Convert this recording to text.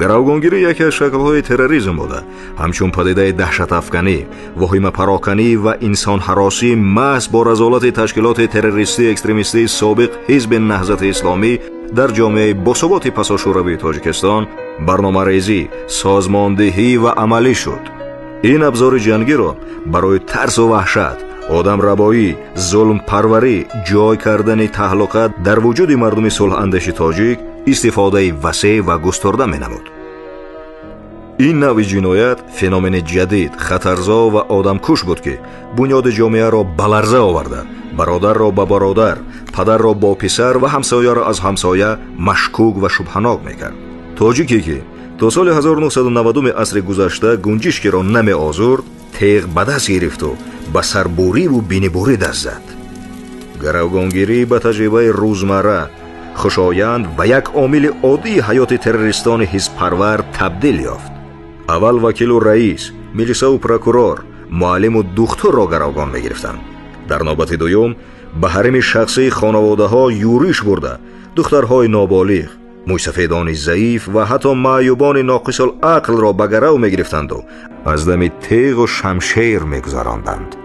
Гаравгонгирӣ яке аз шаклҳои терроризм буда, ҳамчун падидаи даҳшатафканӣ, воҳимапароканӣ ва инсонҳаросӣ маҳз бо разолати ташкилоти террористии экстремистии собиқ Ҳизби Наҳзати Исломӣ дар ҷомеаи босуботи пасошӯравии Тоҷикистон барномарезӣ, созмондиҳӣ ва амалӣ шуд. Ин абзори ҷангиро барои тарсу ваҳшат, одамрабоӣ, зулмпарварӣ, ҷой кардани таҳлука дар вуҷуди мардуми сулҳандеши тоҷик истифодаи васеъ ва густурда менамуд. Ин навъи ҷиноят феномени ҷадид, хатарзо ва одамкуш буд, ки бунёди ҷомеаро ба ларза оварда, бародарро ба бародар, падарро бо писар ва ҳамсояро аз ҳамсоя машкук ва шубҳанок мекард. Тоҷике, ки то соли 1990 асри гузашта гунҷишкиро намеозурд, теғ ба даст гирифту ба сарбуриву бинибурӣ даст зад. Гаравгонгирӣ ба таҷрибаи рӯзмарра, хушоянд ва як омили оддии ҳаёти террористони ҳизбпарвар табдил ёфт. Аввал вакилу раис, милисаву прокурор, муаллиму духтурро гаравгон мегирифтанд. Дар навбати дуюм ба ҳарими шахсии хонаводаҳо юриш бурда, духтарҳои ноболиғ, мӯйсафедони заиф ва ҳатто маъюбони ноқисул ақлро ба гарав мегирифтанду аз дами теғу шамшер мегузаронданд.